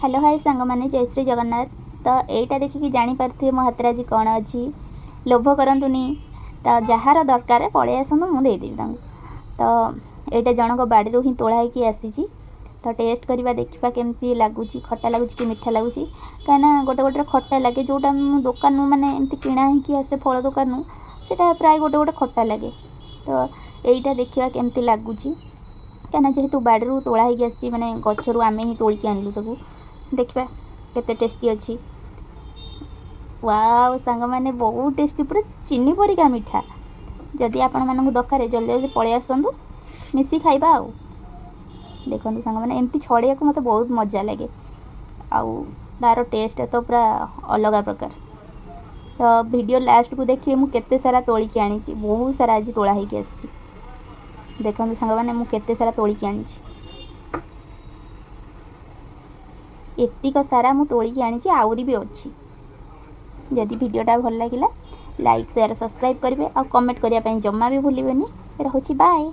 Hello high ସାଙ୍ଗମାନେ, ଜୟ ଶ୍ରୀ ଜଗନ୍ନାଥ। ତ ଏଇଟା ଦେଖିକି ଜାଣିପାରୁଥିବେ ମୋ ହାତରେ ଆଜି କ'ଣ ଅଛି। ଲୋଭ କରନ୍ତୁନି, ତ ଯାହାର ଦରକାର ପଳେଇ ଆସନ୍ତୁ, ମୁଁ ଦେଇଦେବି ତାଙ୍କୁ। ତ ଏଇଟା ଜଣଙ୍କ ବାଡ଼ିରୁ ହିଁ ତୋଳା ହେଇକି ଆସିଛି। ତ ଟେଷ୍ଟ କରିବା, ଦେଖିବା କେମିତି ଲାଗୁଛି, ଖଟା ଲାଗୁଛି କି ମିଠା ଲାଗୁଛି। କାହିଁକିନା ଗୋଟେ ଗୋଟେ ଖଟା ଲାଗେ, ଯେଉଁଟା ମୁଁ ଦୋକାନରୁ ମାନେ ଏମିତି କିଣା ହେଇକି ଆସେ ଫଳ ଦୋକାନରୁ, ସେଇଟା ପ୍ରାୟ ଗୋଟେ ଗୋଟେ ଖଟା ଲାଗେ। ତ ଏଇଟା ଦେଖିବା କେମିତି ଲାଗୁଛି, କାହିଁକିନା ଯେହେତୁ ବାଡ଼ିରୁ ତୋଳା ହେଇକି ଆସିଛି, ମାନେ ଗଛରୁ ଆମେ ହିଁ ତୋଳିକି ଆଣିଲୁ ତାକୁ। ଦେଖିବା କେତେ ଟେଷ୍ଟି ଅଛି। ୱାଓ ସାଙ୍ଗମାନେ, ବହୁତ ଟେଷ୍ଟି, ପୁରା ଚିନି ପରିକା ମିଠା। ଯଦି ଆପଣମାନଙ୍କୁ ଦରକାର, ଜଲ୍ଦି ଜଲ୍ଦି ପଳେଇ ଆସନ୍ତୁ, ମିଶି ଖାଇବା। ଆଉ ଦେଖନ୍ତୁ ସାଙ୍ଗମାନେ, ଏମିତି ଛଡ଼େଇବାକୁ ମୋତେ ବହୁତ ମଜା ଲାଗେ, ଆଉ ତା'ର ଟେଷ୍ଟଟା ତ ପୁରା ଅଲଗା ପ୍ରକାର। ତ ଭିଡ଼ିଓ ଲାଷ୍ଟକୁ ଦେଖିବେ ମୁଁ କେତେ ସାରା ତୋଳିକି ଆଣିଛି। ବହୁତ ସାରା ଆଜି ତୋଳା ହେଇକି ଆସିଛି। ଦେଖନ୍ତୁ ସାଙ୍ଗମାନେ, ମୁଁ କେତେ ସାରା ତୋଳିକି ଆଣିଛି। ଏତିକ ସାରା ମୁଁ ତୋଳିକି ଆଣିଛି, ଆହୁରି ବି ଅଛି। ଯଦି ଭିଡ଼ିଓଟା ଭଲ ଲାଗିଲା, ଲାଇକ୍, ସେୟାର, ସବସ୍କ୍ରାଇବ୍ କରିବେ ଆଉ କମେଣ୍ଟ କରିବା ପାଇଁ ଜମା ବି ଭୁଲିବେନି। ରହୁଛି, ବାଏ।